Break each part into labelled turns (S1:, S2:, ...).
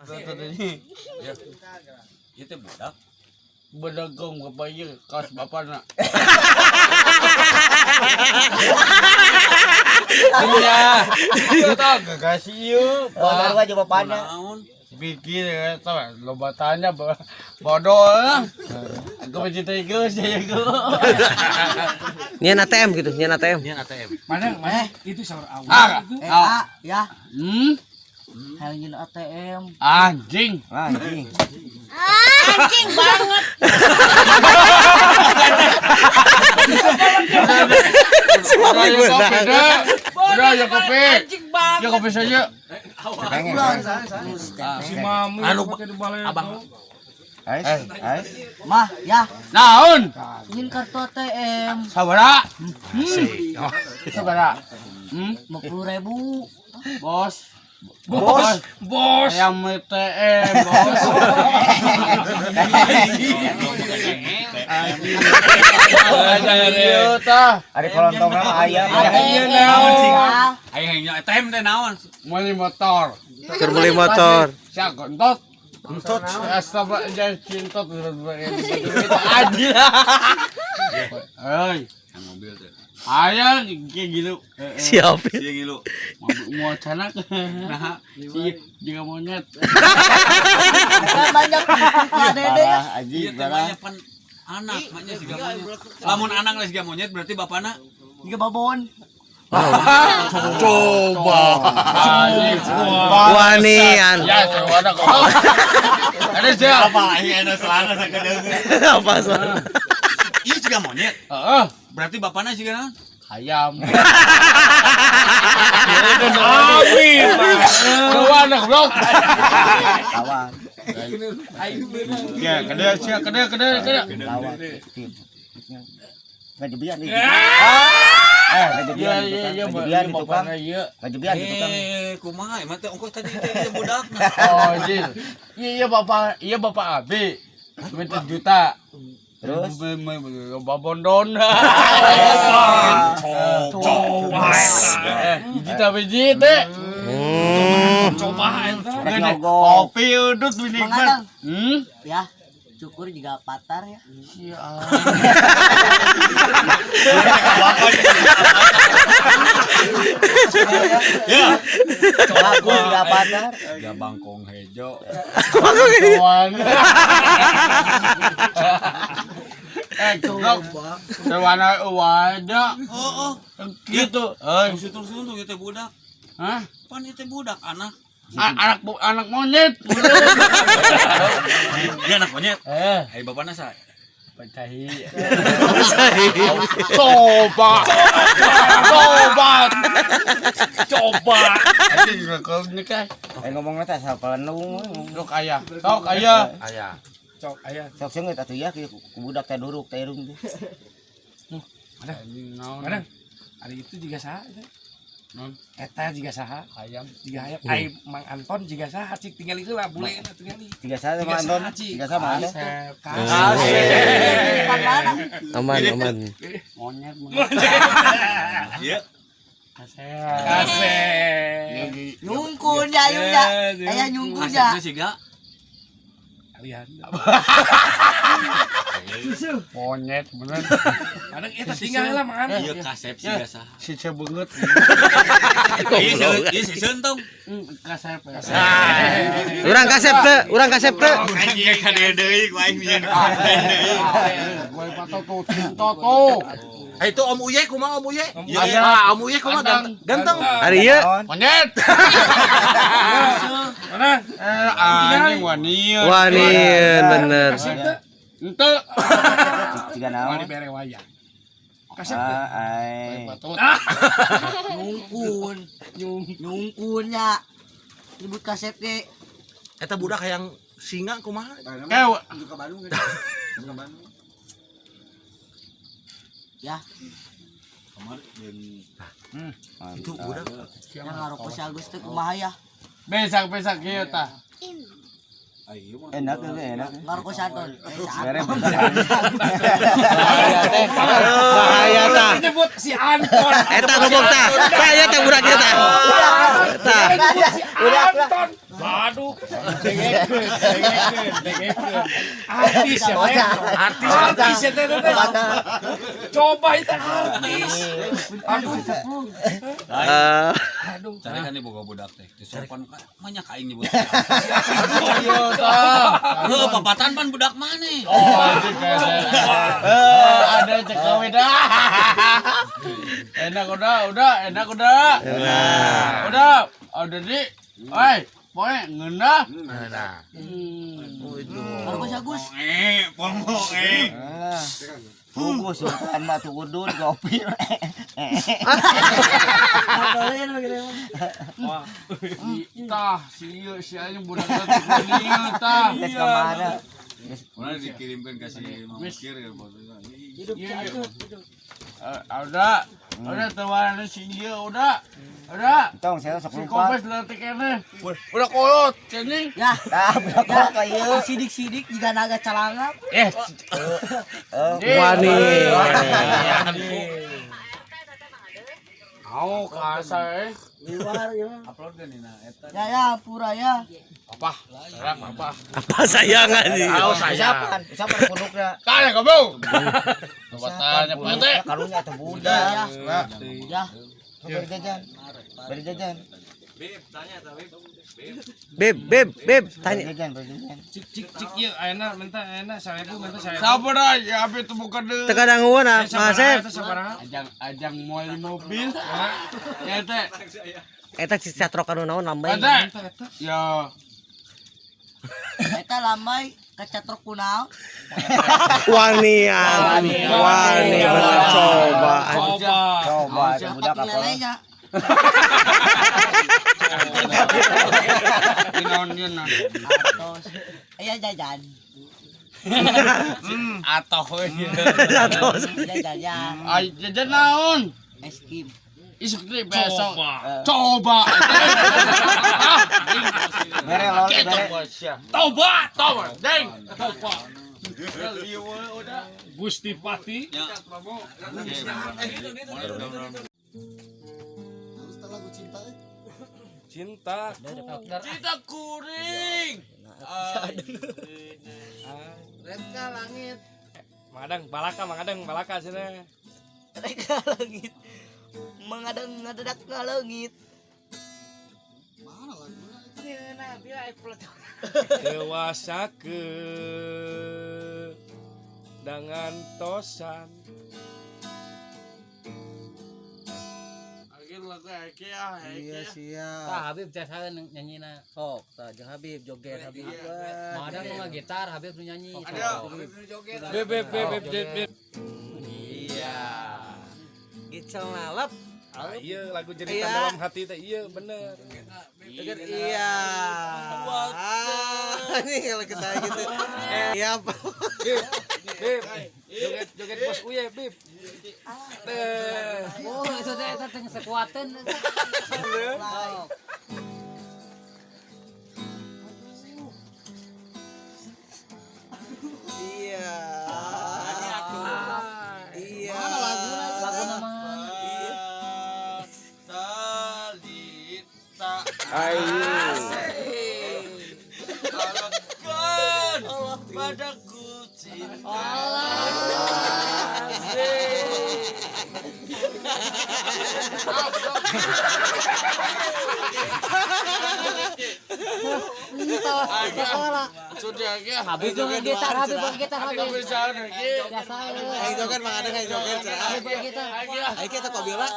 S1: Ya. Ieu teh budak.
S2: Bedegong bapak ieu kaos bapana. Iya. Kita gagas ieu.
S3: Oh, sarua jeung bapana.
S1: Naon?
S2: Pikir eta loba tanya bodoh lah. Aku mencintai geus ya geu.
S4: Nyian ATM gitu, nyian ATM.
S1: Nyian ATM.
S5: Mana mana itu saur awal
S2: Ah,
S5: itu.
S3: Eh, ah, ya.
S2: Hmm?
S3: Hayang ATM.
S2: Anjing.
S3: Anjing.
S6: Anjing banget.
S4: Si Mami
S2: Udah, ya, kopi,
S4: beunang.
S2: deh. Udah ya kopi.
S6: Anjing banget.
S2: Ya kopi saja.
S5: Si Mami
S1: Anu,
S5: pakai di balai.
S1: Abang.
S3: Ais, ais. Mah, ya.
S2: Naon?
S3: Ingin kartu ATM.
S2: Sabara. Sabara. Hmm?
S3: 50.000.
S2: Bos.
S5: Bos, bos.
S2: Ayam ATM, bos. Iya tah.
S3: Ari kolontong mah ayam.
S2: Iya naon.
S1: Aing hayang nyian ATM teh naon?
S2: Meuli motor.
S4: Keur beli motor.
S2: Sia gontot. Gontot. Astagfirullah cintot aja. Hei,
S1: Yang mobil teh.
S2: ayah kayak gitu.
S4: Siap.
S1: Ieu ngilu.
S2: Mau canak. Nah, si juga monyet.
S3: Banyak Pak Dede ya.
S1: Ieu teh banyak pan anak maknya siga monyet. Lamun anak lah siga monyet berarti bapana
S3: Juga babon.
S4: Coba. Wanian.
S2: Ya, coba kok. Ada siapa?
S1: apa aing anu selana sakedeung.
S4: Apa soalnya?
S1: Ieu siga monyet.
S2: Heeh.
S1: Berarti bapana siga naon?
S2: Ayam.
S5: Amin.
S2: Kawan goblok.
S3: Lawan.
S2: Ya, kede sia, kede kede kede.
S3: Lawan. Ngajebian nih.
S2: Eh,
S3: Ngajebian
S2: iya
S3: di
S2: iya
S3: tukang.
S2: iya,
S3: Ngajebian di tukang.
S2: bapakna ieu.
S3: Ngajebian di tukang.
S1: Eh, kumaha emang teh ongkoh tadi teh ieu budakna.
S2: Oh, anjir. Iya iya bapak, iya bapak Abi. Minta juta.
S3: Terus?
S2: Babondon.
S5: Coba.
S2: Eh, hiji ta biji teh.
S5: Coba eta.
S3: Rek nyogok.
S2: Kopi udut nikmat. Hmm?
S3: Ya, cukur juga patar ya.
S1: Ya.
S3: Aku juga patar.
S1: Ya bangkong hejo.
S2: Kawan. Eh, goblok. Sewana wadah.
S1: Oh, oh.
S2: Gitu. Eh,
S1: Suntung-suntung ieu teh budak.
S2: hah?
S1: Pan ieu teh budak anak.
S2: Anak anak monyet.
S1: Dia anak monyet.
S2: Eh,
S1: Ai bapana saha?
S2: pecahi. Coba. Coba.
S5: Coba.
S2: Anjing kalau nikah.
S3: Eh ngomongnya teh siapa nung.
S2: Sok aya. Sok aya.
S1: Aya.
S5: Cok aya.
S3: Sok seungit atuh ya ku budak teh duruk teh irung teh.
S2: Anjing naon?
S5: Mana? Ari itu juga saha eta?
S2: Non.
S5: Eta juga saha?
S2: Ayam.
S5: Jiga hayam. Ai Mang Anton juga saha cik tinggal itu lah bule eta tinggali.
S3: Tiga sama
S5: Tiga
S3: Anton.
S5: saha, Ci.
S3: Tiga sama Anton.
S5: Kasep.
S4: Kasep. Aman, aman.
S2: Monyet.
S1: Ieu.
S2: Kasep.
S5: Kasep.
S3: Nyungkun ya yuk ya. Aya nyungkun ya.
S1: Kasepna siga
S5: Alian.
S2: Monyet bener.
S5: Mana eta tinggal lah Mang Anton.
S1: ieu kasep siga saha.
S2: Si cebenget.
S1: Ieu ieu si seuntong.
S2: Kasep.
S4: Urang kasep teu, urang kasep teu.
S1: Anjing ka deui deui ku aing nyieun konten deui.
S2: Gue patok tuh cinta tuh.
S7: Eh itu Om Uye kumaha Om Uye?
S2: Iya.
S7: Ah, Om Uye kumaha
S2: Ganteng.
S7: ganteng.
S4: Ari ieu
S2: Monyet.
S5: Mana?
S2: Eh, anjing wanian.
S4: wanian bener.
S5: Kasep teh.
S2: Ente.
S3: Tiga
S5: Mau
S3: naon?
S5: dibere wayang. Kasep teh.
S3: Ah, ai.
S2: Patut.
S3: Nyungkun. Nyungkun ya. Nyebut kasep ge.
S7: Eta budak hayang singa kumaha?
S2: Kew.
S3: Ya,
S7: Itu budak.
S3: yang ngarokok si Agus teh kumaha ya?
S2: Besak besak kieu tah.
S3: Enak enak. Ngarokok si Anton. Eh, si Anton.
S4: Bahaya tah.
S5: Nyebut si Anton.
S4: Eta goblok tah. Tah ieu teh budak ieu tah. Tah.
S5: Nyebut si Anton. Aduh, dengekeun, dengekeun, dengekeun. Artis ya teh.
S7: Artis.
S5: Artis ya teh teh. Coba itu artis. Aduh.
S4: Eh,
S5: Aduh.
S1: Cari kan boga budak teh. Teu sopan kan banyak aing nyebut.
S2: Ayo tah.
S1: Heuh, papatan pan budak maneh.
S2: Oh, anjing kayak eh, ada cek kawin dah. Enak udah, udah, enak udah. Udah, udah di. Oi, poe ngeunah.
S7: Nah.
S3: Ngarokok si Agus.
S1: Eh, pongo eh.
S3: Tunggu sultan mah tuh udun kopi.
S2: Wah, tah si ieu si anjing budak teh ieu tah.
S3: Geus kamana?
S1: Mana dikirimkan ke si Mang Ukir ya bosnya.
S2: Iya. Udah, udah tawaran si ieu udah. Udah.
S3: Tong saya sok
S2: Si
S3: lupa.
S2: Kompes leutik keneh. Udah kolot anjing.
S3: Ya, tah budak kolot ka ieu. Sidik-sidik jiga naga calangap.
S2: Eh,
S4: Wani.
S2: Au kasar eh.
S1: Upload kan dina eta.
S3: Ya ya, pura ya.
S2: Apa? Serap apa?
S4: Apa sayangan sih?
S7: Tahu saya.
S3: Usapan, usapan pundukna.
S2: Kaya kamu. Tanya pete.
S3: Karunya atau budak. Ya. Beri jajan. Beri jajan.
S4: Beb, beb, beb, tanya.
S3: Beri jajan, beri jajan.
S5: Cik cik cik ieu ayeuna minta ayeuna 1000 minta 1000.
S2: Sabar dah, ya api itu bukan deh.
S4: Teka danguan ah, Mas Sep.
S5: Eta sabaraha?
S2: Ajang ajang mau di mobil. Ya teh.
S4: Eta si catrok anu naon lambai.
S2: Teh. Ya.
S3: Eta lambai kacatrok kunaon?
S4: Wanian. Wani bener coba.
S5: Coba.
S3: Coba eta budak apa? Lelenya.
S2: Dinaon ieu nah.
S3: Atos. Aya jajan.
S2: Atoh we.
S4: Atos.
S3: Jajan ya.
S2: Ay, jajan naon?
S3: Es krim.
S2: Isuk deui besok. Coba.
S3: Bere loli bere.
S2: Toba, toba, deng.
S5: Coba. Gusti Pati. Cinta.
S2: Cinta kuring.
S3: Reka langit.
S5: Mangadang balaka, mangadang balaka cenah.
S3: Reka langit. Mengadang ngadedak ngalengit.
S5: Dewasa ke dengan tosan.
S2: Iya siap.
S8: Tah Habib jasa nyanyina.
S4: Sok, tah jeung Habib joget Habib.
S8: Madang nu gitar Habib nu nyanyi.
S5: Beb beb beb beb beb.
S4: Iya. Gicel nalep.
S5: Ah, iya lagu jeritan dalam hati teh iya bener.
S4: Joget iya. Ah, ini kalau kita gitu. Iya, apa?
S5: Bib, bib, joget joget bos uye bib. Teh.
S8: Oh, itu teh eta teh sekuateun.
S4: Iya. Iya.
S8: Lagu nama
S2: Talita.
S4: Ayo.
S2: Alahkan padaku cinta. Sudah ya.
S8: Habib joget gitar, Habib joget gitar, Habib.
S2: Bisa lagi.
S8: Biasa.
S4: Ayo joget Mang Adeng ayo joget cenah.
S8: Habib joget gitar.
S4: Ayo kita Kobila.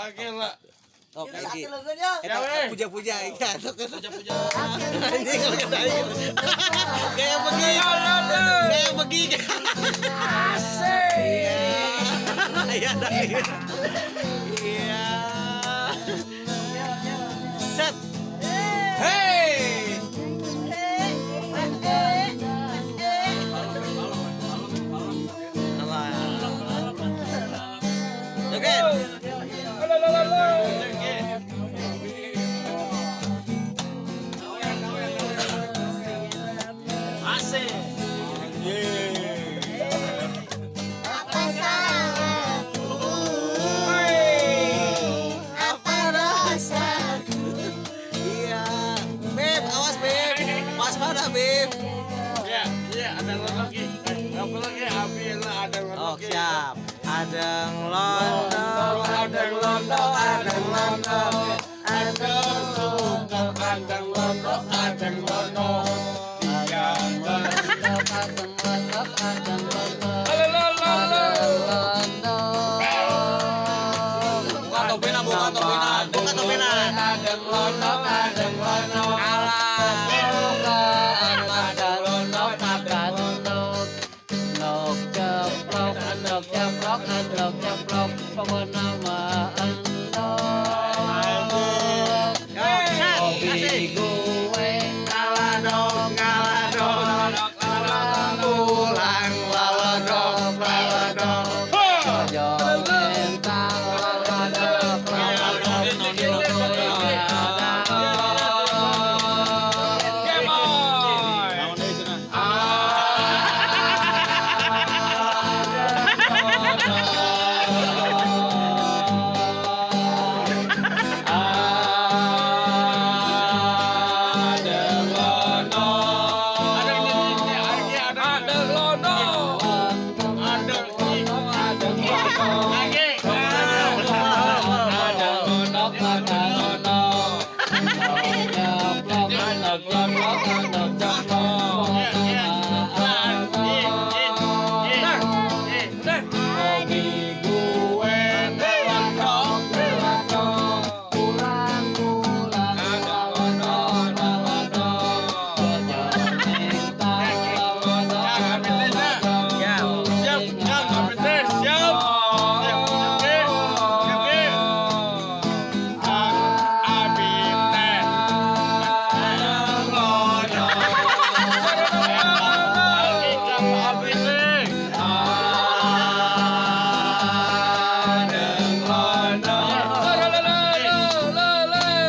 S2: Oke lah.
S4: Oke, iki.
S3: Lengannya.
S4: Eta puja-puja iki atuh puja-puja. Anjing kalau kata aing. Kayak begini. Kayak begini. Asik. Iya. Iya. Iya. Set. Hey. Alah. Joget.
S6: Apa salahku?
S4: Nuhun Habib.
S2: Ya, iya ada lagi. Apa lagi Habib ada
S4: Oh, siap. Adeng lontong,
S2: Adeng lontong, adeng lontong, adeng lontong, adeng lontong, adeng lontong. Tiang
S1: Buka topena, buka topena.
S4: Buka topena.
S2: Adeng lontong, adeng lontong.
S4: Alah. Kasih. Ngaladok, ngaladok, pulang laladok, laladok.
S1: Naon deui cenah?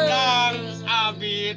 S2: Kang Abit.